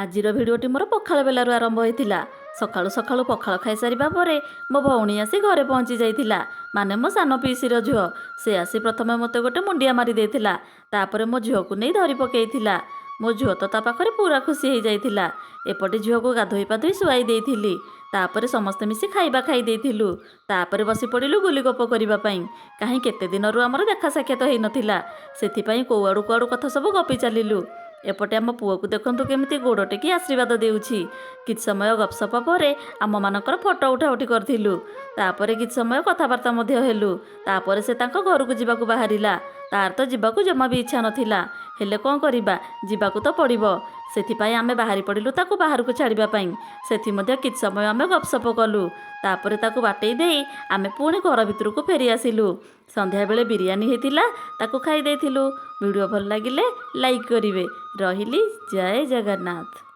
ଆଜିର ଭିଡ଼ିଓଟି ମୋର ପଖାଳ ବେଲାରୁ ଆରମ୍ଭ ହୋଇଥିଲା। ସକାଳୁ ସକାଳୁ ପଖାଳ ଖାଇସାରିବା ପରେ ମୋ ଭଉଣୀ ଆସି ଘରେ ପହଞ୍ଚି ଯାଇଥିଲା, ମାନେ ମୋ ସାନ ପିଇସିର ଝିଅ। ସେ ଆସି ପ୍ରଥମେ ମୋତେ ଗୋଟେ ମୁଣ୍ଡିଆ ମାରି ଦେଇଥିଲା। ତାପରେ ମୋ ଝିଅକୁ ନେଇ ଧରି ପକେଇଥିଲା। ମୋ ଝିଅ ତ ତା ପାଖରେ ପୁରା ଖୁସି ହେଇଯାଇଥିଲା। ଏପଟେ ଝିଅକୁ ଗାଧୋଇ ପାଧୋଇ ଶୁଆଇ ଦେଇଥିଲି। ତାପରେ ସମସ୍ତେ ମିଶି ଖାଇବା ଖାଇ ଦେଇଥିଲୁ। ତାପରେ ବସି ପଡ଼ିଲୁ ଗୁଲି ଗପ କରିବା ପାଇଁ। କାହିଁ କେତେ ଦିନରୁ ଆମର ଦେଖା ସାକ୍ଷାତ ହେଇନଥିଲା, ସେଥିପାଇଁ କୋଉଆଡ଼ୁ କୁଆଡ଼ୁ କଥା ସବୁ ଗପି ଚାଲିଲୁ। ଏପଟେ ଆମ ପୁଅକୁ ଦେଖନ୍ତୁ, କେମିତି ଗୋଡ଼ ଟେକି ଆଶୀର୍ବାଦ ଦେଉଛି। କିଛି ସମୟ ଗପସପ ପରେ ଆମମାନଙ୍କର ଫଟୋ ଉଠା ଉଠି କରିଥିଲୁ। ତାପରେ କିଛି ସମୟ କଥାବାର୍ତ୍ତା ମଧ୍ୟ ହେଲୁ। ତାପରେ ସେ ତାଙ୍କ ଘରକୁ ଯିବାକୁ ବାହାରିଲା। ତାର ତ ଯିବାକୁ ଜମା ବି ଇଚ୍ଛା ନଥିଲା, ହେଲେ କ'ଣ କରିବା, ଯିବାକୁ ତ ପଡ଼ିବ। ସେଥିପାଇଁ ଆମେ ବାହାରି ପଡ଼ିଲୁ ତାକୁ ବାହାରକୁ ଛାଡ଼ିବା ପାଇଁ। ସେଠି ମଧ୍ୟ କିଛି ସମୟ ଆମେ ଗପସପ କଲୁ। ତାପରେ ତାକୁ ବାଟେଇ ଦେଇ ଆମେ ପୁଣି ଘର ଭିତରକୁ ଫେରି ଆସିଲୁ। ସନ୍ଧ୍ୟାବେଳେ ବିରିୟାନୀ ହେଇଥିଲା, ତାକୁ ଖାଇ ଦେଇଥିଲୁ। ଭିଡ଼ିଓ ଭଲ ଲାଗିଲେ ଲାଇକ୍ କରିବେ। ରହିଲି, ଜୟ ଜଗନ୍ନାଥ।